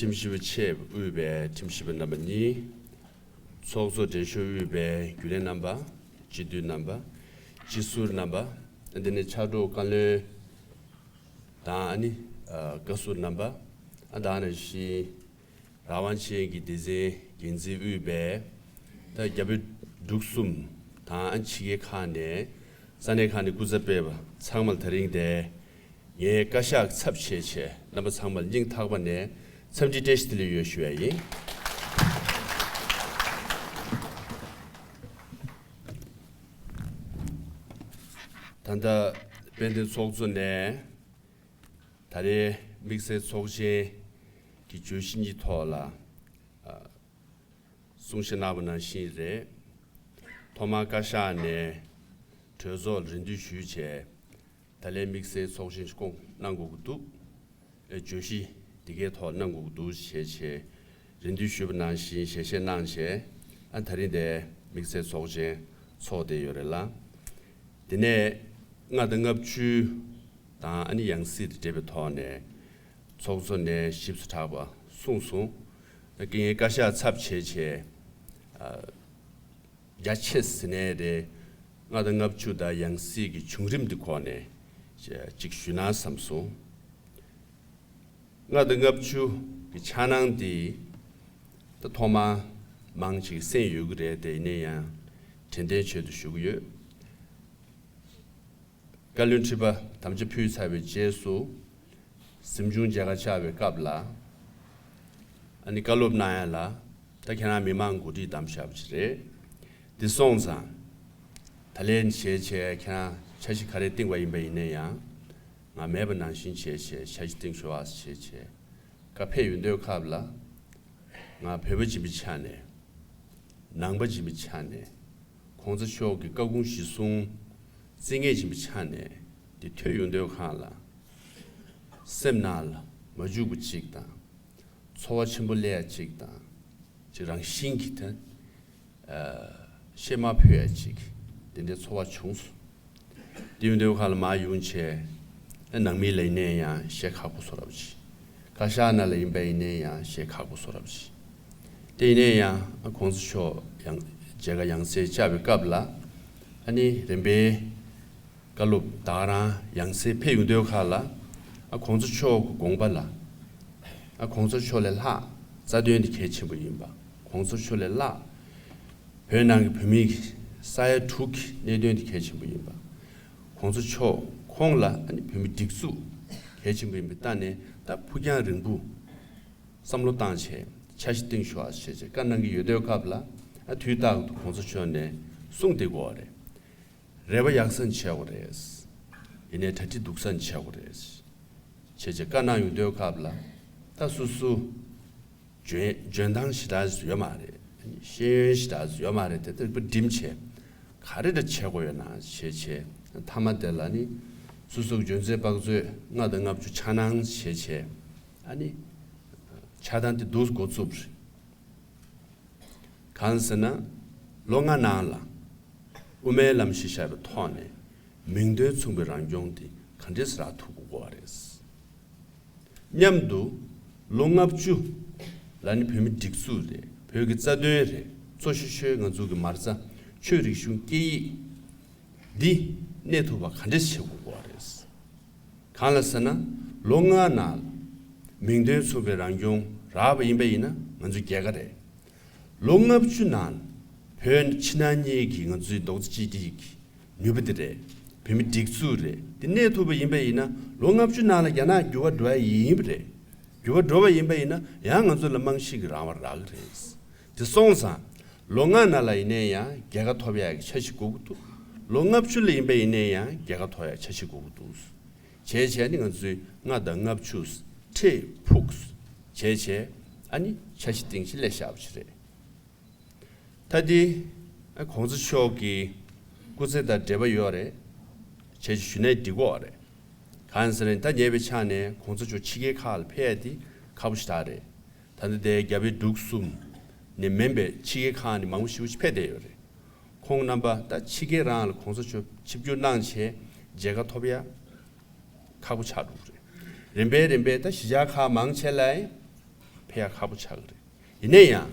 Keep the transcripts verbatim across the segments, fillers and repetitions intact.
ཁྲིམས་ཞིབ་པ་ཆེད་དབུས་པའི་ཁྲིམས་ཞིབ་པ་རྣམ་པ་གཉིས། ཚོགས་གཙོ་འབྲེལ་ཤོག་དབུས་པའི་རྒྱུན་ལས་རྣམ་པ། སྤྱི་འཐུས་རྣམ་པ། སྤྱི་ཟུར་རྣམ་པ། འདི་ནས་ཕྱག་རོགས་བཀའ་བློན་དང་ཨ་ནི་བཀའ་ཟུར་རྣམ་པ། ཨ་ད་ནང་བཞིན་རང་དབང་ཅན་གྱི་སྡེ་ཚན་འགན་འཛིན་དབུས་པའི་ད་རྒྱ་བོད་འབྲུག་གསུམ་དང་ཨ་ཕྱི་རྒྱལ་ཁག་ནས་ས་གནས་ཁག་ནས་སྐུ་ཚབ་ཕེབས་པ་ཚང་མར་ད་རིང་དེ། ངའི་བཀའ་ཤག་ཚབ་བྱས་བྱས་རྣམ་པ་ཚང་མར་སྙིང་ཐག་པ་ནས་འཚམས་འདྲི་བཀྲ་ཤིས་བདེ་ལེགས་ཡོད་ཞུ་ཡ་ཡིན། ད་ལྟ་དཔལ་ལྡན་ཚོགས་གཙོ་ནས་ད་རེས་དམིགས་བསལ་ཚོགས་ཆེན་གྱི་བརྗོད་གཞི་གཉིས་ཐོག་ལ་གསུང་བཤད་གནང་བ་ནང་བཞིན་རེད། ཐོག་མར་བཀའ་ཤག་ནས་གྲོས་ཚོགས་ལ་རེ་འདུན་ཞུས་བྱས། ད་ལན་དམིགས་བསལ་ཚོགས་ཆེན་ཞིག་སྐོང་གནང་དགོས་ཀྱི་འདུག་ཨེ་བརྗོད་གཞི་འདི་གའི་ཐོག་གནང་དགོས་ཀྱི་འདུག་ཞེས་བྱས་རེ་འདུན་ཞུས་པ་ནང་བཞིན་ཞལ་བཞེས་གནང་བྱས། ཨ་ད་རིང་འདིར་དམིགས་བསལ་ཚོགས་ཆེན་ཚོགས་བསྡད་ཡོད་རེད་ལ། དེ་ནས་ལྔ་དང་ལྔ་བཅུ་དང་ཨ་ནི་ཡང་སྲིད་དང་འབྲེལ་བའི་ཐོག་ནས་ཚོགས་གཙོ་ནས་ཞིབ་ཚགས་པ་གསུངས་སོང་། ཨ་ངའི་བཀའ་ཤག་ཚབ་བྱས་བྱས། ཨ། རྒྱ་ཆེ་ཟེར་ནའི་རེད། ལྔ་དང་ལྔ་བཅུ་དང་ཡང་སྲིད་ཀྱི་བྱུང་རིམ་འདི་སྐོར་ནས་ཅིག་ཞུས་ན་བསམ་སོང་། ལྔ་དང་ལྔ་བཅུ་གི་འཆར་སྣང་འདི་ད་ཐོག་མར་མང་ཅིག་གསན་ཡོད་ཀྱི་རེད་དེ། ཡིན་ན་ཡང་དྲན་རྟེན་ཆེད་དུ་ཞུ་གི་ཡོད། བཀའ་བློན་ཁྲི་པ་དམ་བཅའ་ཕུལ་ཚར་བའི་རྗེས་སུ། གཟིམ་ཆུང་མཇལ་ཁ་བཅར་བའི་སྐབས་ལ། ཨ་ནི་བཀའ་སློབ་གནང་ཡ་ལ། ད་ཁྱེད་རང་མི་མང་གོ་སྒྲིག་གདམ་བཞག་པ་ཅིག་རེད། འདི་སོང་ཙང་། ད་ལན་བྱས་བྱས་ཁྱེད་རང་འཆར་གཞི་ག་རེ་བཏིང་བ་ཡིན་པ་ཡིན་ན་ཡང་། ང་མེད་པ་ནང་བཞིན་བྱས་བྱས་འཆར་གཞི་བཏིང་ཤོག་ཨ་བྱས་བྱས། བཀའ་ཕེབས་ཡོང་དུས་སྐབས་ལ། ང་བོད་པ་ཡིན་པའི་ཆ་ནས། ནང་པ་ཡིན་པའི་ཆ་ནས། གོང་ས་མཆོག་གི་བཀའ་དགོངས་གཞིར་བཟུང་། བརྩི་མཁན་ཡིན་པའི་ཆ་ནས་འདི་ཐོས་ཡོང་དུས་སྒང་ལ། སེམས་ནང་ལ་མ་འཇུག་པ་ཅིག་དང་། ཚོར་བ་ཆེན་པོ་སླེབས་ཡ་ཅིག་དང་། ཅིག་རང་བཞིན་གྱིས་ད། ཨ་གཤེད་མ་ཕོད་ཡ་ཅིག་དེ་འདྲའི་ཚོར་བ་བྱུང་སོང་། དེ་ཡོང་དུས་སྒང་ལ་མར་ཡོང་བྱས། ཨ་ནང་མི་ལ་ཡིན་ན་ཡང་བཤད་ཁག་པོ་བཟོ་འདྲ་པོ་ཅིག་བཀའ་ཤག་ནང་ལ་ཡིན་པ་ཡིན་ན་ཡང་བཤད་ཁག་པོ་བཟོ་འདྲ་པོ་ཅིག་དེ་ཡིན་ན་ཡང་ཨ་གོང་ས་མཆོག་ཡང་མཇལ་ཁ་ཡང་སེ་བཅར་བའི་སྐབས་ལ། ཨ་ནི་རིམ་པས་བཀའ་སློབ་ད་ག་རང་ཡང་སེ་ཕེབས་ཡོང་དུས་སྒང་ལ། ཨ་གོང་ས་མཆོག་གི་དགོངས་པ་ལ། ཨ་གོང་ས་མཆོག་ལས་ལྷག་རྩ་དོན་དེ་གལ་ཆེན་པོ་ཡིན་པ། གོང་ས་མཆོག་ལས་ལྷག་བོད་ནང་གི་བོད་མིའི་ས་ཡ་དྲུག་གི་གནད་དོན་དེ་གལ་ཆེན་པོ་ཡིན་པ། གོང་ས་མཆོག་ཁོང་ལ་ཨ་ནི་བོད་མི་སྒྲིག་འཛུགས་གལ་ཆེན་པོ་ཡིན་པའི་ཐད་ནས་ད་ཕུགས་རྒྱང་རིང་པོ་བསམ་བློ་བཏང་བྱས་འཆར་གཞི་བཏིང་ཤོག་ཨ་ཞེས་བྱས་བཀའ་གནང་གི་ཡོད་དུས་སྐབས་ལ། ཨ་དུས་རྟག་ཏུ་གོང་ས་མཆོག་ནས་གསུངས་བསྡད་ཀྱི་ཡོད་རེད། རེ་བ་ཡག་ས་བྱེད་དགོས་རེད། ཡིན་ནའི་གྲ་སྒྲིག་སྡུག་ས་བྱེད་དགོས་རེད། བྱས་བྱས་བཀའ་གནང་ཡོང་དུས་སྐབས་ལ། ད་སོ་སོ་འཇོན་འཇོན་ཐང་ཞེ་དྲག་ཡོད་མ་རེད། ཤེས་ཡོན་ཞེ་དྲག་ཡོད་མ་རེད་དེ། ད་པུ་འགྲིམ་བྱས་ག་རེ་འདྲ་བྱེད་དགོས་ཡོད་ན་བྱས་བྱས། མཐའ་མ་དེ་ལ་ནི་སོ་སོ་གི་འཇོན་ཚད་དཔག་ཚོད་ལྔ་དང་ལྔ་བཅུ་འཆར་སྣང་བྱས་བྱས། ཨ་ནི་འཆར་སྟངས་དེ་འདུག་འགོ་བཙུགས་པ་རེད། གང་ཟེར་ན། ལོ་ལྔ་ནང་ལ་དབུ་མའི་ལམ་གཞི་བཞག་པའི་ཐོག་ནས་མིང་དོན་མཚུངས་པའི་རང་སྐྱོང་དེ་ག་འདྲས་རག་ཐུབ་དགོས་པ་རེད། མཉམ་དུ་ལོ་ལྔ་བཅུ་ལ་ནི་བོད་མི་སྒྲིག་འཛུགས་རེད། བོད་ཀྱི་རྩ་དོན་རེད། གཙོ་ཤོས་ཤོས་ང་ཚོ་གི་མ་རྩ་ཆོས་རིག་གཞུང་སྐད་ཡིག་འདི་གནས་ཐུབ་པ་ག་འདྲས་བྱེད་དགོས་པ་རེད། གང་ལ་ཟེར་ན། ལོ་ལྔ་ནང་མིང་དོན་མཚུངས་པའི་རང་སྐྱོང་རག་པ་ཡིན་པ་ཡིན་ན་ང་ཚོའི་རྒྱལ་ཁ་རེད། ལོ་ལྔ་བཅུ་ནང་བོད་ཕྱི་ནང་གཉིས་ཀྱི་ང་ཚོའི་རྡོག་རྩ་གཅིག་སྒྲིལ་གྱི་ནུས་པ་དེ་རེད། བོད་མི་སྒྲིག་འཛུགས་རེད། དེ་གནས་ཐུབ་པ་ཡིན་པ་ཡིན་ན་ལོ་ལྔ་བཅུ་ནང་ལ་རྒྱ་ནག་འགྱུར་བ་འགྲོ་ཡ་ཡིན་པ་རེད། འགྱུར་བ་འགྲོ་བ་ཡིན་པ་ཡིན་ན་ཡང་ང་ཚོ་ལ་རྨང་གཞི་གི་རང་དབང་རག་གི་རེད། དེ་སོང་ཙང་ལོ་ལྔ་ནང་ལ་ཡིན་ན་ཡང་རྒྱལ་ཁ་ཐོབ་ཡ་གི་འཆར་གཞི་དགོས་ཀྱི་འདུག་ལོ་ལྔ་བཅུ་ལ་ཡིན་པ་ཡིན་ན་ཡང་རྒྱལ་ཁ་ཐོབ་ཡ་འཆར་གཞི་དགོས་ཀྱི་འདུག་བྱས་བྱས་ནི་ང་ཚོས་ལྔ་དང་ལྔ་བཅུ་ཁྲིད་ཕུགས་བྱས་བྱས་ཨ་ནི་འཆར་གཞི་སྟེང་ཞིག་སླེབས་བཞག་པ་ཞིག་རེད། ད་འདི་ཨ་གོང་ས་མཆོག་གི་སྐུ་ཚེ་དང་འབྲེལ་བ་ཡོད་རེད། བྱས་ཞུ་ནས་འགྲིག་གོ་རེད། གང་ཟེར་ན་ད་ཉེ་བའི་ཆ་ནས་གོང་ས་མཆོག་ཕྱི་རྒྱལ་ཁག་ལ་ཕེབས་ཡ་དེ་ཁག་པོ་ཞེ་དྲག་རེད། ད་ལྟ་དེ་རྒྱ་བལ་འབྲུག་གསུམ་ནས་མིན་པའི་ཕྱི་རྒྱལ་ཁག་ནས་མང་པོ་ཞེ་པོ་ཅིག་ཕེབས་བསྡད་ཡོད་རེད། ཁོང་རྣམ་པ་ད་ཕྱི་རྒྱལ་རང་ལ་གོང་ས་མཆོག་ཆིབས་བསྒྱུར་གནང་བྱས་མཇལ་ཁ་ཐོབ་ཡ་ཁག་པོ་ཆགས་འགྲོ་གི་རེད། རིམ་པས་རིམ་པས་ད་གཞིས་ཆགས་ཁག་མང་ཆེ་ལ་ཡང་ ཕེབས་ཡག་ཁག་པོ་ཆགས་ཀྱི་རེད། ཡིན་ན་ཡང་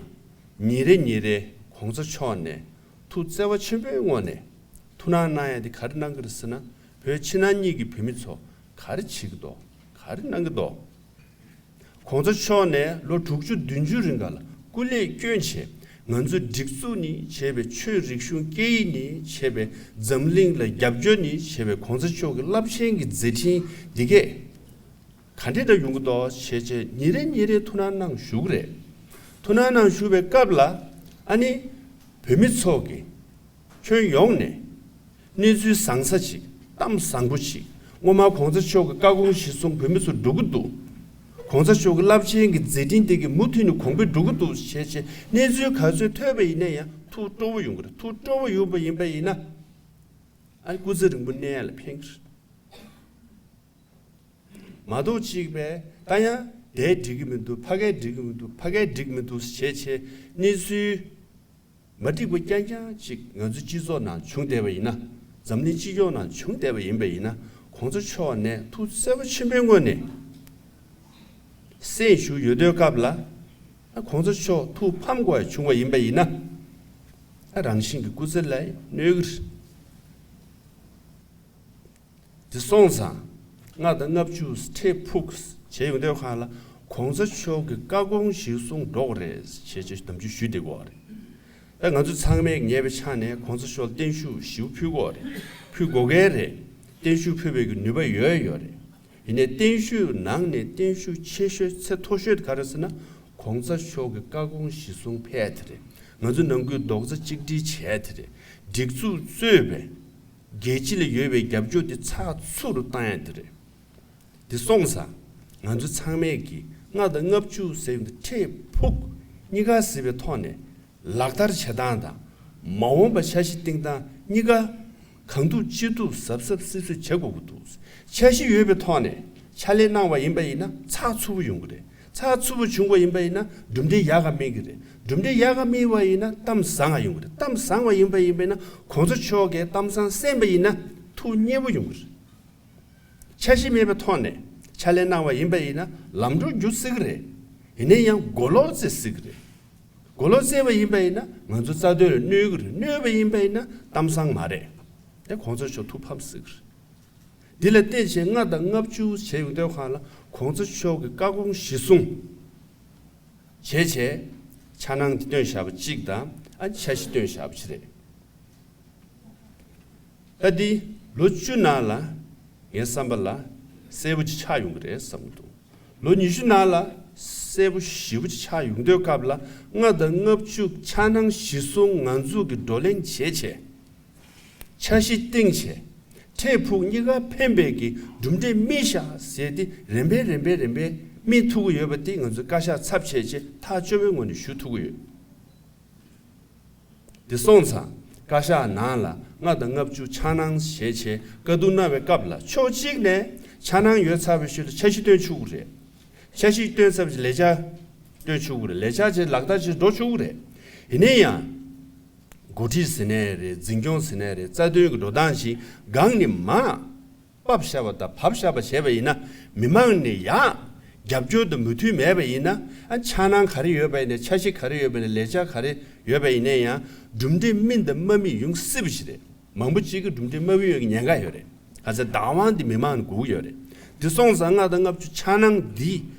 ཉིན་རེ་ཉིན་རེ་གོང་ས་མཆོག་ནས་ཐུགས་བརྩེ་བ་ཆེན་པོའི་ངང་ནས་ཐུགས་སྣང་གནང་ཡ་དེ་ག་རེ་གནང་གི་རེད་ཟེར་ན། བོད་ཕྱི་ནང་གཉིས་ཀྱི་བོད་མི་ཚོ་ག་རེ་བྱེད་ཀྱི་འདུག་ག་རེ་གནང་གི་འདུག་གོང་ས་མཆོག་ནས་ལོ་དྲུག་ཅུ་བདུན་ཅུ་རིང་ག་ལ་སྐུ་ལས་བསྐྱོན་བྱས། ང་ཚོའི་སྒྲིག་འཛུགས་ནས་བྱས་པའི་ཆོས་རིག་གཞུང་སྐད་ཡིག་ནས་བྱས་པའི་འཛམ་གླིང་ལ་རྒྱབ་སྐྱོར་ནས་བྱས་པའི་གོང་ས་མཆོག་གི་རླབས་ཆེན་གྱི་མཛད་འཕྲིན་འདི་གས་ག་འདྲ་འདྲ་ཡོང་གི་འདུག་བྱས་བྱས་ཉིན་རེ་ཉིན་རེ་ཐུགས་སྣང་གནང་བཞུགས་རེད། ཐུགས་སྣང་གནང་བཞུགས་པའི་སྐབས་ལ་ཨ་ནི་བོད་མི་ཚོ་གི་ཁྱོན་ཡོངས་ནས་གནས་ཚུལ་བཟང་ས་ཅིག་གཏམ་བཟང་པོ་ཅིག་སྔོན་མ་གོང་ས་མཆོག་གི་བཀའ་དགོངས་གཞིར་བཟུང་བོད་མི་ཚོ་འགྲོ་གི་འདུག་གོང་ས་མཆོག་གི་རླབས་ཆེན་གྱི་མཛད་འཕྲིན་དེ་གི་མུ་མཐུད་ནས་གོང་འཕེལ་འགྲོ་གི་འདུག་བྱས་བྱས་གནས་ཚུལ་ག་ཚོད་ཐོས་པ་ཡིན་ན་ཡང་ཐུགས་སྤྲོ་བོ་ཡོང་གི་རེད། ཐུགས་སྤྲོ་བོ་ཡོང་པ་ཡིན་པ་ཡིན་ན་ཨ་ནི་སྐུ་ཚེ་རིང་པོ་གནས་ཡ་ལ་ཕན་གི་རེད། མ་གཏོགས་གཅིག་པས་ད་ཡང་དེ་འགྲིག་གི་མི་འདུག་ཕ་གས་འགྲིག་གི་མི་འདུག་ཕ་གས་འགྲིག་མི་འདུག་བྱས་བྱས་གནས་ཚུལ་མ་འགྲིག་པ་རྐྱང་རྐྱང་ཅིག་ང་ཚོའི་སྤྱི་ཚོགས་ནང་བྱུང་བསྡད་པ་ཡིན་ན། འཛམ་གླིང་སྤྱི་ཡོངས་ནང་བྱུང་བསྡད་པ་ཡིན་པ་ཡིན་ན། གོང་ས་མཆོག་ནས་ཐུགས་བརྩེ་བ་ཆེན་པོའི་ངོས་ནས་གསན་ཞུ་ཡོད་དུས་སྐབས་ལ། ཨ་གོང་ས་མཆོག་ཐུགས་ཕམ་དགོས་བྱུང་བ་ཡིན་པ་ཡིན་ན། ཨ་རང་བཞིན་གྱི་སྐུ་ཚེ་ལ་གནོད་ཀྱི་རེད། དེ་སོང་ཙང་ལྔ་དང་ལྔ་བཅུ་ཁྲི་ཕུག་བྱས་ཡོང་དུས་སྒང་ལ་གོང་ས་མཆོག་གི་བཀའ་དགོངས་གཞིར་བཟུང་འགྲོ་དགོས་རེད་ཅེས་ཅེས་ནམ་རྒྱུན་ཞུས་བསྡད་ཀྱི་ཡོད་རེད། ད་ང་ཚོ་ཚང་མས་ངེས་པའི་ཆ་ནས་གོང་ས་མཆོག་ལ་བརྟན་བཞུགས་ཞེ་པོ་ཕུལ་དགོས་རེད། ཕུལ་དགོས་ཀྱི་རེད། བརྟན་བཞུགས་ཕུལ་བའི་གི་ནུས་པ་ཡོད་ཡོད་རེད། ཡིན་ནའི་བརྟན་བཞུགས་ནང་ནས་བརྟན་བཞུགས་ཆེ་ཤོས་ཚད་མཐོ་ཤོས་དེ་ག་རེ་ཟེར་ན། གོང་ས་མཆོག་གི་བཀའ་དགོངས་གཞིར་བཟུང་ཕེབས་དེ་རེད། ང་ཚོ་ནང་ཁུལ་རྡོག་རྩ་གཅིག་སྒྲིལ་བྱས་དེ་རེད། སྒྲིག་འཛུགས་གཙོས་པའི་རྒྱལ་སྤྱི་ལ་ཡོད་པའི་རྒྱབ་སྐྱོར་དེ་ཚགས་ཚུད་རུ་བཏང་ཡ་དེ་རེད། དེ་སོང་ཙང་ང་ཚོ་ཚང་མས་ཀྱི་ལྔ་དང་ལྔ་བཅུ་ཟེར་བའི་ཁྲི་ཕུག་གཉིས་ཀ་ཟེར་བའི་ཐོག་ནས་ལག་བསྟར་བྱེད་སྟངས་དང་མ་འོངས་པ་འཆར་གཞི་བཏིང་སྟངས་གཉིས་ཀ་གང་ཐུབ་ཅི་ཐུབ་གཟབ་གཟབ་སིབ་སིབ་བྱེད་དགོས་ཀྱི་འདུག་འཆར་གཞི་ཡོད་པའི་ཐོག་ནས་ཕྱག་ལས་གནང་བ་ཡིན་པ་ཡིན་ན་ཚགས་ཚུད་པོ་ཡོང་གི་རེད། ཚགས་ཚུད་པོ་བྱུང་བ་ཡིན་པ་ཡིན་ན་གྲུབ་འབྲས་ཡག་ག་སྨིན་གི་རེད། གྲུབ་འབྲས་ཡག་ག་སྨིན་པ་ཡིན་ན་གཏམ་བཟང་བ་ཡོང་གི་རེད། གཏམ་བཟང་བ་ཡིན་པ་ཡིན་པ་ཡིན་ན་གོང་ས་མཆོག་གིས་གཏམ་བཟང་གསན་པ་ཡིན་ན་ཐུགས་མཉེས་པོ་ཡོང་གི་རེད། འཆར་གཞི་མེད་པའི་ཐོག་ནས་ཕྱག་ལས་གནང་བ་ཡིན་པ་ཡིན་ན་ལམ་འགྲོ་འགྱུར་སྲིད་གི་རེད། ཡིན་ན་ཡང་མགོ་ལོག་རྩེད་སྲིད་གི་རེད། མགོ་ལོག་རྩེད་པ་ཡིན་པ་ཡིན་ན་ང་ཚོ་རྩ་དོན་ལ་གནོད་གི་རེད། གནོད་པ་ཡིན་པ་ཡིན་ན་གཏམ་བཟང་མ་རེད། དེ་གོང་ས་མཆོག་ཐུགས་ཕམ་སྲིད་གི་རེད། འདི་ལ་བལྟས་བྱས་ལྔ་དང་ལྔ་བཅུ་བྱས་ཡོང་དུས་སྒང་ལ་གོང་ས་མཆོག་གི་བཀའ་དགོངས་གཞིར་བཟུང་བྱས་བྱས་འཆར་སྣང་འདི་བཏོན་བཞག་པ་གཅིག་དང་ཨ་འཆར་གཞི་བཏོན་བཞག་པ་གཅིག་རེད། ད་འདི་ལོ་བཅུ་ནང་ལ་ངའི་བསམ་པ་ལ་གསལ་པོ་ཅིག་ཆགས་ཡོང་གི་རེད་བསམ་གྱི་འདུག་ལོ་ཉི་ཤུ་ནང་ལ་གསལ་པོ་ཞེ་པོ་ཅིག་ཆགས་ཡོང་དུས་སྐབས་ལ་ལྔ་དང་ལྔ་བཅུ་འཆར་སྣང་གཞིར་བཟུང་ང་ཚོ་གི་བགྲོ་གླེང་བྱས་བྱས། འཆར་གཞི་བཏིང་བྱས། འཕྲལ་ཕུགས་གཉིས་ཀ་ཕན་པའི་གི་གྲུབ་འབྲས་སྨིན་ཤག་ཟེར་ཏེ་རིམ་པས་རིམ་པས་རིམ་པས་སྨིན་ཐུབ་ཀྱི་ཡོད་པ་དེ་ང་ཚོས་བཀའ་ཤག་ཚབ་བྱས་བྱས་ཐག་ཆོད་པའི་ངོས་ནས་ཞུ་ཐུབ་ཀྱི་ཡོད། དེ་སོང་ཙང་བཀའ་ཤག་ནང་ལ་ལྔ་དང་ལྔ་བཅུ་འཆར་སྣང་བྱས་བྱས་བཀའ་བསྡུར་གནང་བའི་སྐབས་ལ་ཕྱོགས་གཅིག་ནས་འཆར་སྣང་ཡོད་ཚར་བའི་ཤུལ་དུ་འཆར་གཞི་བཏོན་ཆོག་གི་རེད། འཆར་གཞི་བཏོན་ཚར་བའི་ལས་འཆར་བཏོན་ཆོག་གི་རེད། ལས་འཆར་བྱས་ལག་བསྟར་བྱས་འགྲོ་ཆོག་གི་རེད། ཡིན་ན་ཡང་། འགོ་ཁྲིད་ཟེར་ནའི་རེད། འཛིན་སྐྱོང་ཟེར་ནའི་རེད། རྩ་དོན་གྱི་འགྲོ་སྟངས་ཤིག་སྒང་ནས་མར་ཕབ་བཞག་པ་དང་བབས་བཞག་པ་བྱས་པ་ཡིན་ན་མི་མང་ནས་ཡང་རྒྱབ་སྐྱོར་དང་མོས་མཐུན་མེད་པ་ཡིན་ན་ཨ་འཆར་སྣང་ག་རེ་ཡོད་པ་ཡིན་ནའི་འཆར་གཞི་ག་རེ་ཡོད་པ་ཡིན་ནའི་ལས་འཆར་ག་རེ་ཡོད་པ་ཡིན་ནའི་ཡང་གྲུབ་འབྲས་སྨིན་དང་མ་སྨིན་ཡོང་སྲིད་པ་ཞིག་རེད། མང་པོ་ཅིག་གི་གྲུབ་འབྲས་མ་སྨིན་ཡོང་གི་ཉེན་ཁ་ཡོད་རེད། ག་ཚོད་བདག་དབང་འདི་མི་མང་ནས་དགོས་ཀྱི་ཡོད་རེད། འདི་སོང་ཙང་ལྔ་དང་ལྔ་བཅུ་འཆར་སྣང་འདི་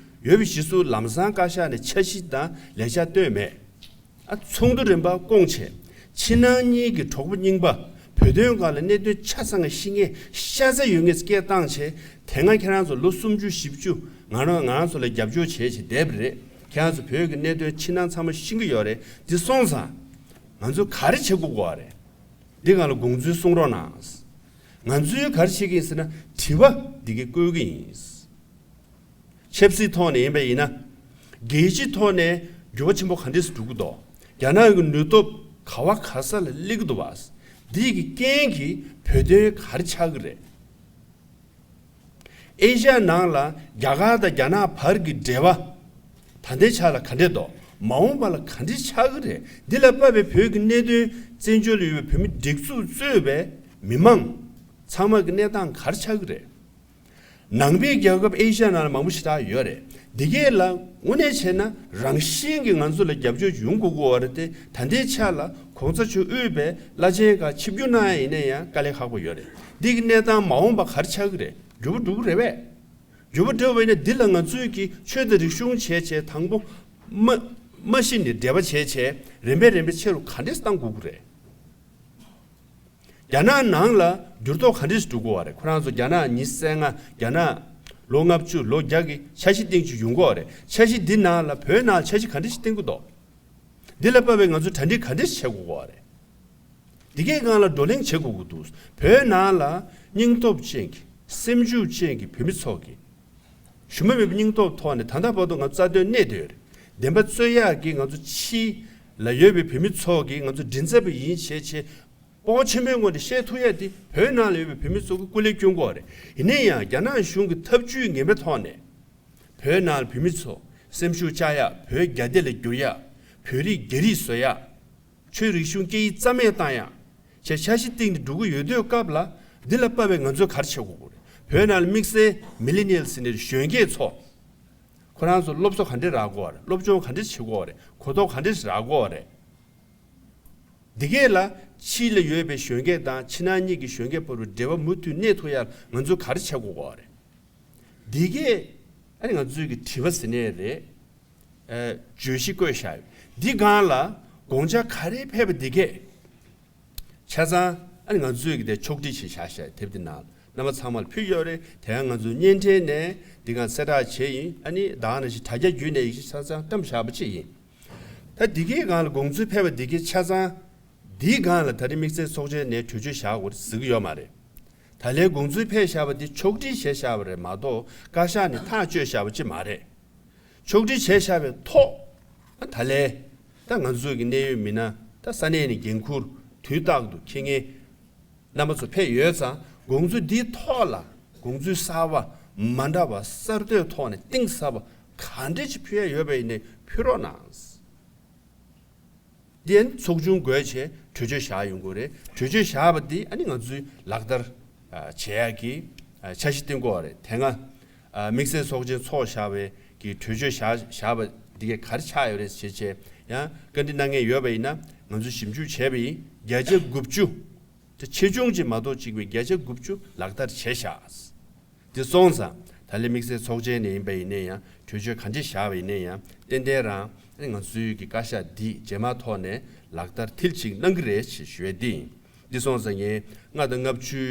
ཡོད་པའི་གཞི་སུ་ལམ་སང་བཀའ་ཤག་ནས་འཆར་གཞི་དང་ལས་འཆར་བཏོན་མེད། ཨ་ཚོགས་འདུ་རིམ་པ་བསྐོང་བྱས། ཕྱི་ནང་གཉིས་ཀྱི་གྲོགས་པོ་རྙིང་པ་བོད་དོན་སྒང་ལ་གནད་དོན་ཆ་ཚང་ཤེས་མཁན་ཤ་ཚ་ཡོད་མཁན་སྐད་བཏང་བྱས། དེ་སྔ་ཁྱེད་རང་ཚོ་ལོ་སུམ་ཅུ་བཞི་བཅུ་ང་རང་ང་རང་ཚོ་ལ་རྒྱབ་སྐྱོར་བྱས་བྱས་བསྡད་པ་རེད། ཁྱེད་རང་ཚོ་བོད་ཀྱི་གནད་དོན་ཕྱི་ནང་ཚང་མ་ཤེས་ཀྱི་ཡོད་རེད། འདི་སོང་ཙང་ང་ཚོ་ག་རེ་བྱེད་དགོས་ཀྱི་ཡོད་རེད། འདི་སྒང་ལ་དགོངས་ཚུལ་གསུང་རོགས་གནང་། ང་ཚོས་ག་རེ་བྱེད་ཀྱི་ཡིན་ཟེར་ན་དྲི་བ་འདི་གས་བཀོད་ཀྱི་ཡིན། ཆབ་སྲིད་ཐོག་ནས་ཡིན་པ་ཡིན་ན། རྒྱལ་སྤྱིའི་ཐོག་ནས་འགྱུར་བ་ཆེན་པོ་ག་འདྲས་སུ་འགྲོ་གི་འདུག་རྒྱ་ནག་གི་ནུས་སྟོབས་ག་བ་ག་ས་ལ་སླེབས་ཀྱི་འདུག་བ། འདི་གི་རྐྱེན་གྱིས་བོད་དོན་ག་རེ་ཆགས་ཀྱི་རེད། ཨེ་ཤ་ཡ་ནང་ལ་རྒྱ་གར་དང་རྒྱ་ནག་བར་གྱི་འབྲེལ་བ་ད་ལྟའི་ཆ་ལ་ག་འདྲས་འདུག་མ་འོངས་པ་ལ་ག་འདྲས་ཆགས་ཀྱི་རེད། འདི་ལ་དཔག་པའི་བོད་ཀྱི་གནད་དོན་བཙན་བྱོལ་ལ་ཡོད་པའི་བོད་མི་སྒྲིག་འཛུགས་གཙོས་པའི་མི་མང་ཚང་མ་གི་གནས་སྟངས་ག་རེ་ཆགས་ཀྱི་རེད། ནང་པའི་རྒྱལ་ཁབ་ཨེ་ཤ་ཡ་ནང་ལ་མང་པོ་ཞེ་དྲག་ཡོད་རེད། འདི་གས་ལ་དངོས་གནས་བྱས་ན་རང་བཞིན་གྱིས་ང་ཚོ་ལ་རྒྱབ་སྐྱོར་ཡོང་དགོས་ཀྱི་ཡོད་རེད་དེ། ད་ལྟའི་ཆ་ལ་གོང་ས་མཆོག་དབུས་པའི་བླ་ཆེན་ཁག་ཆིབས་བསྒྱུར་གནང་ཡ་ཡིན་ན་ཡང་དཀའ་ལས་ཁག་པོ་ཡོད་རེད། འདི་གི་གནས་སྟངས་མ་འོངས་པ་ག་རེ་ཆགས་ཀྱི་རེད། འགྱུར་བ་འགྲོ་གི་རེད་པས། འགྱུར་བ་འགྲོ་བ་ཡིན་ན་འདི་ལ་ང་ཚོས་ཀྱི་ཆོས་དང་རིག་གཞུང་བྱས་བྱས་དང་པོ་མ་མ་གཞི་ནས་འབྲེལ་བ་བྱས་བྱས་རིམ་པས་རིམ་པས་ཆེ་རུ་ག་འདྲས་བཏང་དགོས་ཀྱི་རེད། རྒྱ་ནག་ནང་ལ་འགྱུར་ལྡོག་ག་འདྲས་འགྲོ་གི་ཡོད་རེད། ཁོ་རང་ཚོ་རྒྱ་ནག་ཉི་ཤུ་རྩ་ལྔ། རྒྱ་ནག་ལོ་ལྔ་བཅུ་ལོ་བརྒྱ་གི་འཆར་གཞི་བཏིང་ཆུ་ཡོང་གི་ཡོད་རེད། འཆར་གཞི་འདི་ནང་ལ་བོད་ནང་ལ་འཆར་གཞི་ག་འདྲས་ཞིག་བཏིང་གི་འདུག་འདི་ལ་དཔག་པའི་ང་ཚོ་གྲ་སྒྲིག་ག་འདྲས་བྱེད་དགོས་ཀྱི་ཡོད་རེད། འདི་གའི་སྒང་ལ་བགྲོ་གླེང་བྱེད་དགོས་ཀྱི་འདུག་བོད་ནང་ལ་སྙིང་སྟོབས་ཅན་གྱི་སེམས་ཤུགས་ཅན་གྱི་བོད་མི་ཚོ་གིས་ཞུམ་པ་མེད་པའི་སྙིང་སྟོབས་ཐོག་ནས་ད་ལྟ་བར་དུ་ང་ཚོ་རྩ་དོན་གནས་བསྡད་ཡོད་རེད། བདེན་པ་རྩོད་ཡག་གི་ང་ཚོ་ཕྱི་ལ་ཡོད་པའི་བོད་མི་ཚོ་གིས་ང་ཚོ་མགྲིན་ཚབ་པ་ཡིན་བྱས་བྱས་སྤོབས་པ་ཆེན་པོའི་ངང་ནས་བཤད་ཐུབ་ཡ་དེ་བོད་ནང་ལ་ཡོད་པའི་བོད་མི་ཚོ་གིས་སྐུ་ལས་བསྐྱོན་དགོས་རེད། ཡིན་ན་ཡང་རྒྱ་ནག་གཞུང་གི་ཐབས་ཇུས་ངན་པའི་ཐོག་ནས་བོད་ནང་ལ་བོད་མི་ཚོ་སེམས་ཤུགས་བཅག་ཡ། བོད་རྒྱ་སྡེ་ལ་བསྒྱུར་ཡ། བོད་རིགས་རྒྱ་རིགས་བཟོ་ཡ། ཆོས་རིག་གཞུང་སྐད་ཡིག་རྩ་མེད་བཏང་ཡ་བྱས་འཆར་གཞི་བཏིང་ནས་འགྲོ་གི་ཡོད་དུས་སྐབས་ལ། འདི་ལ་དཔག་པའི་ང་ཚོས་ག་རེ་བྱེད་དགོས་ཀྱི་རེད། བོད་ནང་ལ་དམིགས་བསལ་མི་ལི་ནི་ཡལ་ཟེར་ནས་གཞོན་སྐྱེས་ཚོ། ཁོ་རང་ཚོ་སློབ་གསོ་ག་འདྲས་རག་དགོས་རེད། སློབ་སྦྱོང་ག་འདྲས་བྱེད་དགོས་རེད། གོ་རྟོགས་ག་འདྲས་རག་དགོས་རེད། འདི་གས་ལ་ཕྱི་ལ་ཡོད་པའི་གཞོན་སྐྱེས་དང་ཕྱི་ནང་གཉིས་ཀྱི་གཞོན་སྐྱེས་བར་དུ་འབྲེལ་བ་མུ་མཐུད་གནས་ཐུབ་ཡ་ང་ཚོས་ག་རེ་བྱེད་དགོས་ཀྱི་རེད། འདི་གས་ཨ་ནི་ང་ཚོའི་གི་དྲི་བ་ཟེར་ནའི་རེད། ཨ། བརྗོད་གཞི་བཀོད་བཞག་ཡོད། འདི་སྒང་ལ་དགོངས་འཆར་ག་རེ་ཕེབས་པ་འདི་གས་ཆ་ཚང་ཨ་ནི་ང་ཚོས་གི་དེ་ཕྱོགས་སྒྲིག་བྱས་བཞག་བཞག་དེབ་འདི་ནང་རྣམ་པ་ཚང་མ་ལ་ཕུལ་ཡོད་རེད། དེ་ཡང་ང་ཚོའི་བརྙན་འཕྲིན་ནས་འདི་སྒང་གསལ་བསྒྲགས་བྱས་ཡིན། ཨ་ནི་ད་ག་ནང་བཞིན་དྲ་རྒྱ་བརྒྱུད་ནས་ཡིག་ཆ་ཆ་ཚང་བཀྲམ་བཞག་པ་ཅིག་ཡིན། ད་འདི་གའི་སྒང་ལ་དགོངས་ཚུལ་ཕེབས་པ་འདི་གའི་ཆ་ཚང་འདིའི་སྒང་ལ་ད་རེས་དམིགས་བསལ་ཚོགས་ཆེན་ནས་གྲོས་ཆོད་བཞག་དགོས་རེད་ཟེར་གྱི་ཡོད་མ་རེད། ད་ལན་དགོངས་ཚུལ་ཕེབས་བཞག་པ་འདི་ཕྱོགས་སྒྲིག་བྱས་བཞག་པ་རེད་མ་གཏོགས་བཀའ་ཤག་ནས་ཐག་གཅོད་བཞག་པ་ཅིག་མ་རེད། ཕྱོགས་སྒྲིག་བྱས་བཞག་པའི་ཐོག་ད་ལན་ད་ང་ཚོ་གི་གནད་ཡོད་མི་སྣ་ད་ས་གནས་ནས་འགན་འཁུར་དུས་རྟག་ཏུ་འཁྱེར་མཁན་རྣམ་པ་ཚོ་ཕེབས་ཡོད་ཙང་དགོངས་ཚུལ་འདིའི་ཐོག་ལ་དགོངས་ཚུལ་གསར་པ་མ་འདྲ་བ་གསར་གཏོད་ཐོག་ནས་གཏིང་ཟབ་པ་ག་འདྲས་ཅིག་ཕུལ་ཡ་ཡོད་པ་ཡིན་ནའི་ཕུལ་རོགས་གནང་། དེ་ཚོགས་ཆུང་བགོས་བྱས་གྲོས་ཆོད་བཞག་ཡོང་དགོས་རེད། གྲོས་ཆོད་བཞག་པ་འདི་ཨ་ནི་ང་ཚོས་ལག་བསྟར་ཨ་བྱེད་ཡག་གི་ཨ་འཆར་གཞི་བཏིང་དགོས་པ་རེད། དེ་སྔ་ཨ་དམིགས་བསལ་ཚོགས་ཆེན་ཚོགས་བཞག་པའི་གི་གྲོས་ཆོད་བཞག་བཞག་པ་འདི་གས་ག་རེ་ཆགས་ཡོད་རེད་ཟེར་བྱས་ཡང་བཀའ་འདྲི་གནང་མཁན་ཡོད་པ་ཡིན་ན་ང་ཚོས་ཞིབ་འཇུག་བྱས་པ་ཡིན། བརྒྱ་ཆ་དགུ་བཅུ་དེ་ཆེ་ཆུང་ཅིག་མ་གཏོགས་གཅིག་པའི་བརྒྱ་ཆ་དགུ་བཅུ་ལག་བསྟར་བྱས་བཞག་དེ་སོང་ཙང་ད་ལན་དམིགས་བསལ་ཚོགས་ཆེན་ནས་ཡིན་པ་ཡིན་ན་ཡང་གྲོས་ཆོད་ག་འདྲས་བཞག་པ་ཡིན་ན་ཡང་ཏན་ཏན་རང་ང་ཚོའི་གི་བཀའ་ཤག་འདི་རྗེས་མ་ཐོག་ནས་ལག་བསྟར་མཐིལ་གཅིག་གནང་གི་རེད་ཅེས་ཞུ་ཡས་འདི་ཡིན། འདི་སོང་ཙང་ངས་ལྔ་དང་ལྔ་བཅུའི་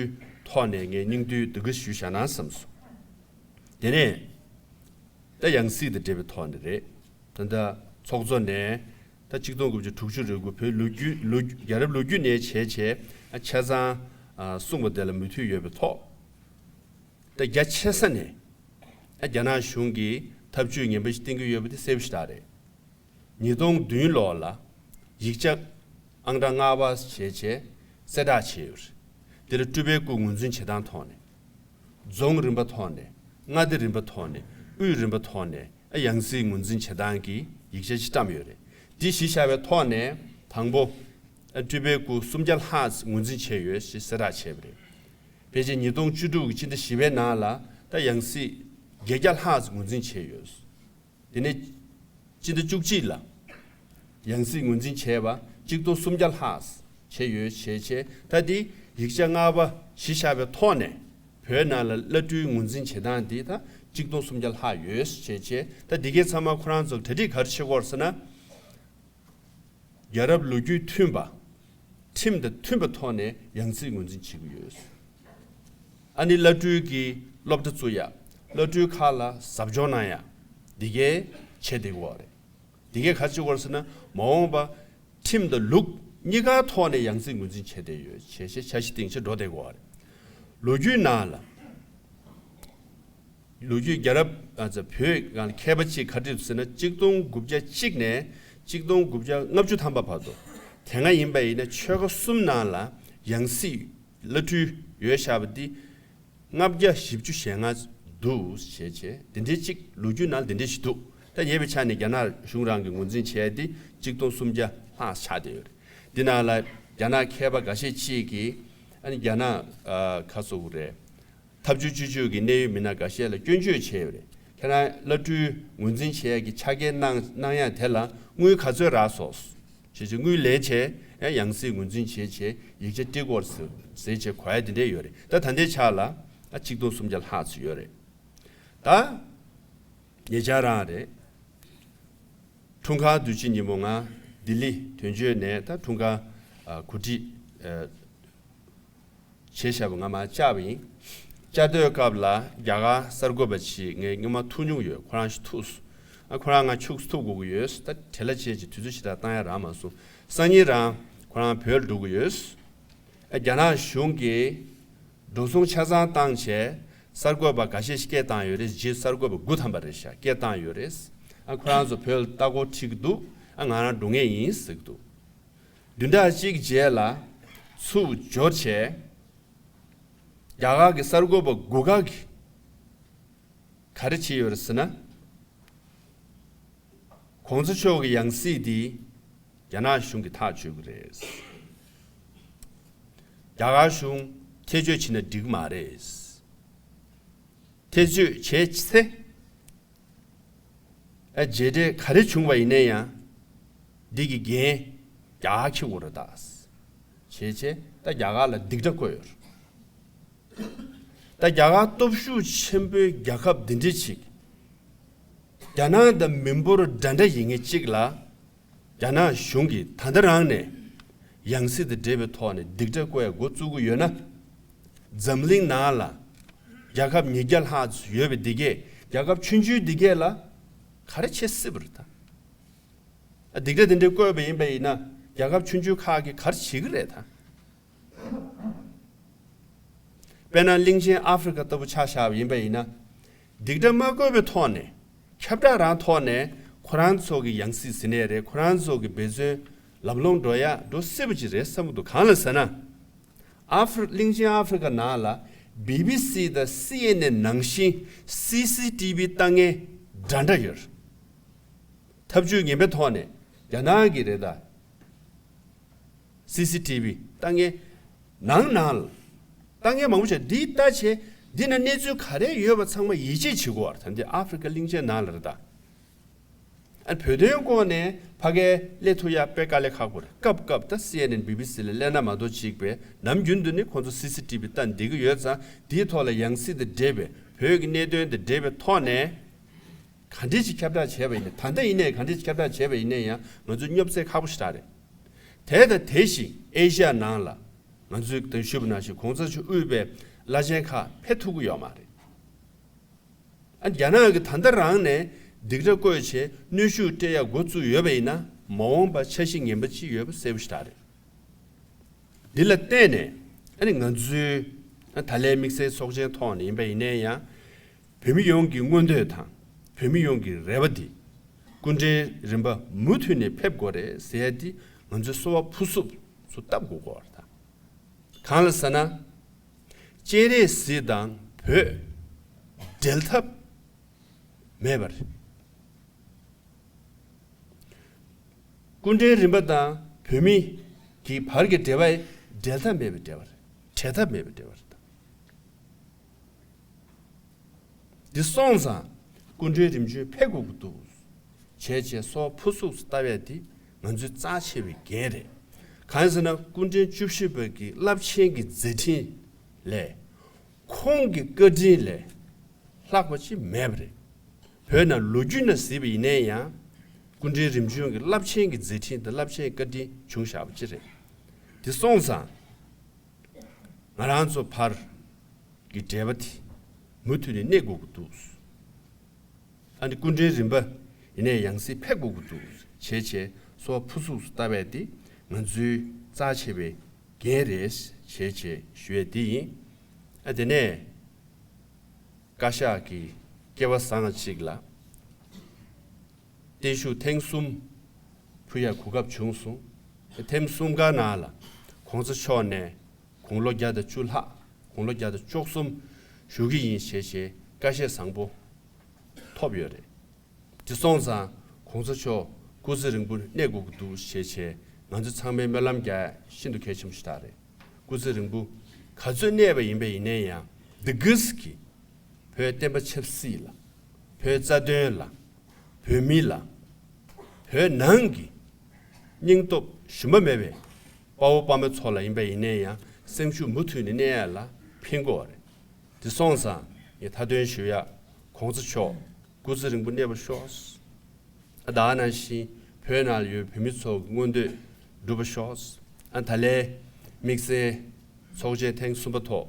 ཐོག་ནས་ངས་སྙིང་བསྡུས་འདི་ག་ཞུས་བཞག་ན་བསམ་སོང་། དེ་ནས་ད་ཡང་སྲིད་དང་འབྲེལ་བའི་ཐོག་ནས་རེད། ད་ལྟ་ཚོགས་གཙོ་ནས་ད་གཅིག་སྟོང་དགུ་བརྒྱ་དྲུག་ཅུ་རེ་དགུ་བོད་ལོ་རྒྱུས་ལོ་རྒྱུས་རྒྱལ་རབས་ལོ་རྒྱུས་ནས་བྱས་བྱས་ཆ་ཚང་གསུངས་པ་དེ་ལ་མོས་མཐུན་ཡོད་པའི་ཐོག་ད་རྒྱ་ཆེ་ས་ནས་རྒྱ་ནག་གཞུང་གིས་ཐབས་ཇུས་ངན་པ་ཞིག་བསྟན་གྱི་ཡོད་པ་དེ་གསལ་པོ་ཞེ་དྲག་རེད། ཉིས་སྟོང་བདུན་ལོ་ལ་ཡིག་ཆ་ཨང་གྲངས་ལྔ་པ་བྱས་བྱས་གསལ་བསྒྲགས་བྱས་ཡོད་རེད། དེ་ལ་སྤྲུལ་པའི་སྐུ་ངོས་འཛིན་བྱེད་སྟངས་ཐོག་ནས། རྫོང་རིམ་པ་ཐོག་ནས། མངའ་སྡེ་རིམ་པ་ཐོག་ནས། དབུས་རིམ་པ་ཐོག་ནས་ཡང་སྲིད་ངོས་འཛིན་བྱེད་སྟངས་ཀྱི་ཡིག་ཆ་ཞིག་བཀྲམ་ཡོད་རེད། འདི་གཞི་བཞག་པའི་ཐོག་ནས་དང་པོ་སྤྲུལ་པའི་སྐུ་སུམ་བརྒྱ་ལྷག་ངོས་འཛིན་བྱས་ཡོད་ཞེས་གསལ་བསྒྲགས་བྱས་པ་རེད། ཕལ་ཆེར་ཉིས་སྟོང་བཅུ་དྲུག་གི་ཕྱི་ཟླ་བཞི་པའི་ནང་ལ་ད་ཡང་སྲིད་བརྒྱད་བརྒྱ་ལྷག་ངོས་འཛིན་བྱས་ཡོད། དེ་ནས་སྤྱི་ཟླ་བཅུ་གཅིག་ལ་ཡང་སྲིད་ངོས་འཛིན་བྱས་པ་གཅིག་སྟོང་སུམ་བརྒྱ་ལྷག་བྱས་ཡོད་བྱས་བྱས། ད་འདི་ཡིག་ཆ་ལྔ་པ་གཞི་བཞག་པའི་ཐོག་ནས་བོད་ནང་ལ་བླ་སྤྲུལ་ངོས་འཛིན་བྱེད་སྟངས་འདི་ད་གཅིག་སྟོང་སུམ་བརྒྱ་ལྷག་ཡོད་བྱས་བྱས། ད་འདི་གའི་ཚང་མ་ཁོ་རང་ཚོ་གྲ་སྒྲིག་ག་རེ་བྱེད་དགོས་ཟེར་ན། རྒྱལ་རབས་ལོ་རྒྱུས་མཐུན་པ། ཁྲིམས་དང་མཐུན་པའི་ཐོག་ནས་ཡང་སྲིད་ངོས་འཛིན་བྱེད་ཀྱི་ཡོད། ཨ་ནི་བླ་སྤྲུལ་གྱི་སློབ་གྲྭ་བཙུགས་ཡ། བླ་སྤྲུལ་ཁག་ལ་ཟབ་སྦྱོང་གནང་ཡ། འདི་གས་བྱེད་བསྡད་ཀྱི་ཡོད་རེད། འདི་གས་ག་རེ་བྱེད་ཀྱི་ཡོད་རེད་ཟེར་ན་མ་འོངས་པ་ཁྲིམས་དང་ལུགས་གཉིས་ཀའི་ཐོག་ནས་ཡང་སྲིད་ངོས་འཛིན་བྱས་བསྡད་ཡོད་བྱས་བྱས་འཆར་གཞི་བཏིང་བྱས་འགྲོ་བསྡད་ཀྱི་ཡོད་རེད། ལོ་རྒྱུས་ནང་ལ། ལོ་རྒྱུས་རྒྱལ་རབས་ཨ་ཙི་བོད་སྒང་ལ་མཁས་པ་གཅིག་ག་འདྲ་ཟེར་ན་གཅིག་སྟོང་དགུ་བརྒྱ་གཅིག་ནས་གཅིག་སྟོང་དགུ་བརྒྱ་ལྔ་བཅུ་ཐམ་པ་བར་དུ། དེ་སྔ་ཡིན་པ་ཡིན་ན་ཆོལ་ཁ་གསུམ་ནང་ལ་ཡང་སྲིད་བླ་སྤྲུལ་ཡོད་བཞག་པ་འདི་ལྔ་བརྒྱ་བཞི་བཅུ་ཞེ་ལྔ་འདུག་བྱས་བྱས་དེ་འདྲའི་གཅིག་ལོ་རྒྱུས་ནང་ལ་དེ་འདྲའི་ཞིག་འདུག་ད་ཉེ་བའི་ཆ་ནས་རྒྱ་ནག་གཞུང་རང་གིས་ངོས་འཛིན་བྱས་ཏེ་གཅིག་སྟོང་སུམ་བརྒྱ་ལྷག་ཆགས་བསྡད་ཡོད་རེད། འདི་ནང་ལ་རྒྱ་ནག་མཁས་པ་འགའ་ཤས་གཅིག་གིས་ཨ་ནི་རྒྱ་ནག་ཨ་ག་ཟེར་དགོས་རེད། ཐབས་ཇུས་སྤྱི་སྤྱོད་ཀྱི་གནད་ཡོད་མི་སྣ་འགའ་ཤས་ལ་སྐྱོན་བརྗོད་བྱས་ཡོད་རེད། ཁྱེད་རང་བླ་སྤྲུལ་ངོས་འཛིན་བྱེད་ཡག་གི་ཕྱག་འཁྱེར་གནང་གནང་ཡག་དེ་ལ་དངུལ་ག་ཚོད་རག་སོང་། ཞེས་བྱས་དངུལ་ལེན་བྱས་ཡང་ཡང་སྲིད་ངོས་འཛིན་བྱས་བྱས་ཡིག་ཆ་སྤྲི་དགོས་ཟེར་ཟེར་བྱས་གོ་ཡ་དེ་འདྲས་ཡོད་རེད། ད་ད་ལྟའི་ཆ་ལ་ཨ་གཅིག་སྟོང་སུམ་བརྒྱ་ལྷག་ཙམ་ཡོད་རེད། ད་ཉེ་ཆར་རང་རེད། འཁྲུངས་སྐར་དུས་ཆེན་ཉིན་མོ་ང་ལྡི་ལི་དོན་གཅོད་ནས་ད་འཁྲུངས་སྐར་ཨ་གོ་སྒྲིག་ཨ་བྱས་བཞག་པ་ང་མར་བཅར་བ་ཡིན། བཅར་དུས་སྐབས་ལ་རྒྱ་གར་གསར་འགོད་པ་ཅིག་ངས་སྔོན་མ་ཐུག་མྱོང་ཡོད། ཁོ་རང་ཞིག་ཐུག་སོང་། ཨ་ཁོ་རང་ང་ཁྱུག་ཙམ་ཐུག་དགོས་ཀྱི་ཡོད། ད་བྲེལ་བ་བྱས་ཀྱི་དུས་ཚོད་ཞེ་དྲག་བཏང་ཡ་རག་མ་སོང་། སང་ཉིན་རང་ཁོ་རང་བོད་ལ་འགྲོ་གི་ཡོད། ཨ་རྒྱ་ནག་གཞུང་གིས་འགྲོ་སོང་ཆ་ཚང་བཏང་བྱས་གསར་འགོད་པ་འགའ་ཤས་ཤིག་སྐད་བཏང་ཡོད་རེད། རྗེས་གསར་འགོད་པ་དགུ་ཐམ་པ་རེད་ཤག་སྐད་བཏང་ཡོད་རེད། ཨ་ཁོ་རང་ཚོ་བོད་ལ་ལྟ་སྐོར་ཁྲིད་ཀྱི་འདུག་ཨ་ང་རང་འགྲོ་ངེས་ཡིན་ཟེར་གྱི་འདུག་བདུན་ཕྲག་གཅིག་རྗེས་ལ་ཚུར་འབྱོར་བྱས་རྒྱ་གར་གྱི་གསར་འགོད་པ་དགུ་ག་གིས་ག་རེ་བྱས་ཡོད་རེད་ཟེར་ན། གོང་ས་མཆོག་གི་ཡང་སྲིད་འདི་རྒྱ་ནག་གཞུང་གིས་ཐག་གཅོད་ཀྱི་རེད། རྒྱ་གར་གཞུང་ཐེ་བྱུས་བྱས་ན་འགྲིག་གི་མ་རེད། ཐེ་བྱུས་བྱས་ཚེ། ཨ་རྗེས་འབྲས་ག་རེ་བྱུང་བ་ཡིན་ན་ཡང་འདི་གི་འགན་རྒྱ་གར་འཁྱེར་དགོས་རེད་ད། བྱས་བྱས་ད་རྒྱ་གར་ལ་སྡིག་སྒྲ་བཀོད་ཡོད་རེད། ད་རྒྱ་གར་སྟོབས་ཤུགས་ཆེན་པོའི་རྒྱལ་ཁབ་འདི་འདྲ་ཅིག་རྒྱ་ནག་དང་མི་འབོར་འདྲ་འདྲ་ཡིན་མཁན་ཅིག་ལ་རྒྱ་ནག་གཞུང་གིས་ད་ལྟ་རང་ནས་ཡང་སྲིད་དང་འབྲེལ་བའི་ཐོག་ནས་སྡིག་སྒྲ་བཀོད་ཡ་འགོ་བཙུགས་ཀྱི་ཡོད་ན། འཛམ་གླིང་ནང་ལ་རྒྱལ་ཁབ་ཉིས་བརྒྱ་ལྷག་ཙམ་ཡོད་པའི་འདི་གས་རྒྱལ་ཁབ་ཆུང་ཆུང་འདི་གས་ལ་ག་རེ་བྱེད་སྲིད་པ་རེད་ད། ཨ་སྡིག་སྒྲ་དེ་འདྲ་བཀོད་པ་ཡིན་པ་ཡིན་ན་རྒྱལ་ཁབ་ཆུང་ཆུང་ཁག་གིས་ག་རེ་བྱེད་ཀྱི་རེད་ད། དཔེར་ན་གླིང་ཆེན་ཨ་ཧྥེ་རི་ཁ་ལྟ་བུ་ཆ་བཞག་པ་ཡིན་པ་ཡིན་ན། སྡིག་སྒྲ་མ་བཀོད་པའི་ཐོག་ནས་ཁྱབ་བསྒྲགས་རང་ཐོག་ནས་ཁོ་རང་ཚོ་གི་ཡང་སྲིད་ཟིན་ནས་རེད། ཁོ་རང་ཚོ་གི་འབད་བརྩོན་ལམ་ལྷོང་འགྲོ་ཡ་འགྲོ་སྲིད་པ་ཅིག་རེད་བསམ་གྱི་འདུག་གང་ལ་ཟེར་ན། ཨ་ཧྥེ་རི་གླིང་ཆེན་ཨ་ཧྥེ་རི་ཁ་ནང་ལ་བི་བི་སི་དང་སི་ཨེན་ཨེན་ནང་བཞིན་སི་སི་ཊི་བི་ལྟ་མཁན་འདྲ་འདྲ་ཡོད་རེད། ཐབས་ཇུས་ངན་པའི་ཐོག་ནས་རྒྱ་ནག་གི་རེད་ད། སི་སི་ཊི་བི་ལྟ་མཁན་ནང་ནང་ལ་ལྟ་མཁན་མང་པོ་ཞིག་འདི་ལྟ་བྱས་འདི་ན་གནས་ཚུལ་ག་རེ་ཡོད་པ་ཚང་མ་ཡིད་ཆེས་བྱེད་དགོས་པ་རེད། ད་འདི་ཨ་ཧྥེ་རི་ཁ་གླིང་ཆེན་ནང་ལ་རེད་ད། ཨ་བོད་དོན་སྐོར་ནས་ཕ་གིར་སླེབས་ཐུབ་ཡ་དཔེ་དཀའ་ལས་ཁག་པོ་རེད། སྐབས་སྐབས་ད་སི་ཨེན་ཨེན་བི་བི་སི་ལ་སླེབས་ན་མ་གཏོགས་ཅིག་པས་ནམ་རྒྱུན་དུ་ནི་ཁོང་ཚོ་སི་སི་ཊི་བི་ལྟ་བསྡད་ཀྱི་ཡོད་ཙང་དེའི་ཐོག་ལ་ཡང་སྲིད་དང་འབྲེལ་བའི་བོད་ཀྱི་གནད་དོན་དང་འབྲེལ་བའི་ཐོག་ནས། ག་འདྲས་ཅིག་ཁྱབ་བསྒྲགས་བྱས་པ་ཡིན་ནའི་ད་ལྟ་ཡིན་ནའི་ག་འདྲས་ཅིག་ཁྱབ་བསྒྲགས་བྱས་པ་ཡིན་ནའི་ཡང་ང་ཚོས་སྙོབ་ཚད་ཁག་པོ་ཞིག་རེད། དེ་དང་དེ་བཞིན་ཨེ་ཤི་ཡ་ནང་ལ་ང་ཚོས་ད་ཞུས་པ་ནང་བཞིན་གོང་ས་མཆོག་དབུས་པའི་བླ་ཆེན་ཁག་ཕེབས་ཐུབ་ཀྱི་ཡོད་མ་རེད། ཨ་རྒྱ་ནག་གིས་ད་ལྟ་རང་ནས་སྡིག་སྒྲ་བཀོད་བྱས་གནོན་ཤུགས་སྤྲད་ཡ་འགོ་བཙུགས་ཡོད་པ་ཡིན་ན་མ་འོངས་པ་འཆར་གཞི་ངན་པ་ཅིག་ཡོད་པ་གསལ་པོ་ཞིག་རེད། འདི་ལ་བརྟེན་ནས་ཨ་ནི་ང་ཚོའི་ད་ལན་དམིགས་བསལ་ཚོགས་ཆེན་ཐོག་ནས་ཡིན་པ་ཡིན་ནའི་ཡང་། བོད་མི་ཡོངས་ཀྱི་མངོན་འདོད་དང་བོད་མི་ཡོངས་ཀྱི་རེ་བ་འདི་སྐུ་ཕྲེང་རིམ་པ་མུ་མཐུད་ནས་ཕེབས་དགོས་རེད་ཟེར་ཡ་འདི་ང་ཚོའི་སོ་པ་ཕུན་སུམ་ཚོགས་བཏབ་དགོས་ཀྱི་ཡོད་རེད་ད། གང་ལ་ཟེར་ན། སྤྱན་རས་གཟིགས་དང་བོད་འབྲལ་ཐབས་མེད་པ་རེད། སྐུ་ཕྲེང་རིམ་པ་དང་བོད་མི་གི་བར་གྱི་འབྲེལ་བ་འབྲལ་ཐབས་མེད་པའི་འབྲེལ་བ་རེད། བྲལ་ཐབས་མེད་པའི་འབྲེལ་བ་རེད། འདི་སོང་ཙང་སྐུ་ཕྲེང་རིམ་བྱོན་ཕེབས་དགོས་ཀྱི་འདུག་བྱས་བྱས་སོ་ཕུ་སུག་སུ་ལྟ་བས་དེ་ང་ཚོའི་རྩ་ཆེ་བའི་འགན་རེད། གང་ཡིན་ཟེར་ན་སྐུ་ཕྲེང་བཅུ་བཞི་པ་གི་རླབས་ཆེན་གྱི་མཛད་འཕྲིན་ལས། ཁོང་གི་བཀའ་དྲིན་ལས་ལྷག་པ་ཅིག་མེད་པ་རེད། བོད་ནང་ལོ་རྒྱུས་ནང་གཟིགས་པ་ཡིན་ནའི་ཡང་། སྐུ་ཕྲེང་རིམ་བྱོན་གྱི་རླབས་ཆེན་གྱི་མཛད་འཕྲིན་དང་རླབས་ཆེན་བཀའ་དྲིན་བྱུང་བཞག་པ་ཅིག་རེད། དེ་སོང་ཙང་། ང་རང་ཚོ་བར་གྱི་འབྲེལ་བ་དེ་མུ་མཐུད་ནས་གནས་དགོས་ཀྱི་འདུག་ཨ་ནི་སྐུ་ཕྲེང་རིམ་པ་ཡིན་ནའི་ཡང་སྲིད་ཕེབས་དགོས་ཀྱི་འདུག་བྱས་བྱས་སོ་ཕུ་སུག་སུ་ལྟ་བས་དེ་ང་ཚོའི་རྩ་ཆེ་བའི་འགན་རེད་བྱས་བྱས་ཞུ་ཡས་དེ་ཡིན། ཨ་དེ་ནས་བཀའ་ཤག་གི་སྐལ་བ་བཟང་ཅིག་ལ་བརྟན་བཞུགས་ཐེངས་གསུམ་ཕུལ་ཡ་གོ་སྐབས་བྱུང་སོང་། ཐེངས་གསུམ་ཀ་ནང་ལ་གོང་ས་མཆོག་ནས་དགུང་ལོ་བརྒྱ་དང་བཅུ་ལྷག་དགུང་ལོ་བརྒྱ་དང་བཅུ་གསུམ་བཞུགས་ཀྱི་ཡིན་ཞེས་བྱས་བཀའ་བཤད་བཟང་པོ་ཐོབ་ཡོད་རེད། དེ་སོང་ཙང་གོང་ས་མཆོག་སྐུ་ཚེ་རིང་པོ་གནས་དགོས་ཀྱི་འདུག་ཞེས་བྱས་ང་ཚོ་ཚང་མས་སྨོན་ལམ་རྒྱག་ཤིན་ཏུ་གལ་ཆེན་པོ་ཞིག་རེད། སྐུ་ཚེ་རིང་པོ་ག་ཚོད་གནས་པ་ཡིན་པ་ཡིན་ནའི་ཡང་འདི་གིས་ཀྱི་བོད་བསྟན་པ་ཆབ་སྲིད་ལ་ བོད་རྩ་དོན་ལ། བོད་མི་ལ། བོད་ནང་གི་སྙིང་སྟོབས་ཞུམ་པ་མེད་པའི་དཔའ་བོ་དཔའ་མོ་ཚོ་ལ་ཡིན་པ་ཡིན་ནའི་ཡང་སེམས་ཤུགས་མུ་མཐུད་ནས་གནས་ཡ་ལ་ཕན་གྱི་ཡོད་རེད། དེ་སོང་ཙང་ངས་མཐའ་དོན་ཞུ་ཡ། གོང་ས་མཆོག་སྐུ་ཚེ་རིང་པོ་གནས་པར་ཤོག་ཨ་ད་ག་ནང་བཞིན་བོད་ནང་ལ་ཡོད་བོད་མི་ཚོ་གི་མངོན་འདོད་འགྲུབ་པར་ཤོག་ཨ་ད་ལན་དམིགས་བསལ་ཚོགས་ཆེན་ཐེངས་གསུམ་པ་ཐོག་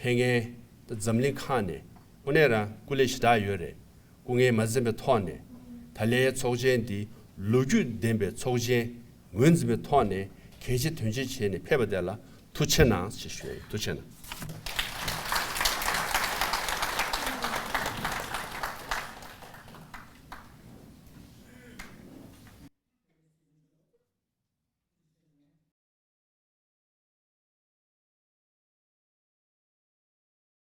ཕེབས་མཁན་འཛམ་གླིང་ཁག་ནས་དངོས་གནས་རང་སྐུ་ལས་ཞེ་དྲག་ཡོད་རེད། སྐུ་ངལ་མ་འཛེམས་པའི་ཐོག་ནས་ད་ལན་ཚོགས་ཆེན་འདི་ལོ་རྒྱུས་ལྡན་པའི་ཚོགས་ཆེན་ངོས་འཛིན་པའི་ཐོག་ནས་གལ་ཆེ་དོན་ཆེ་བྱས་ནས་ཕེབས་པ་དེ་ལ་ཐུགས་རྗེ་གནང་ཞེས་ཞུ་ཡ་ཡིན། ཐུགས་རྗེ་གནང་།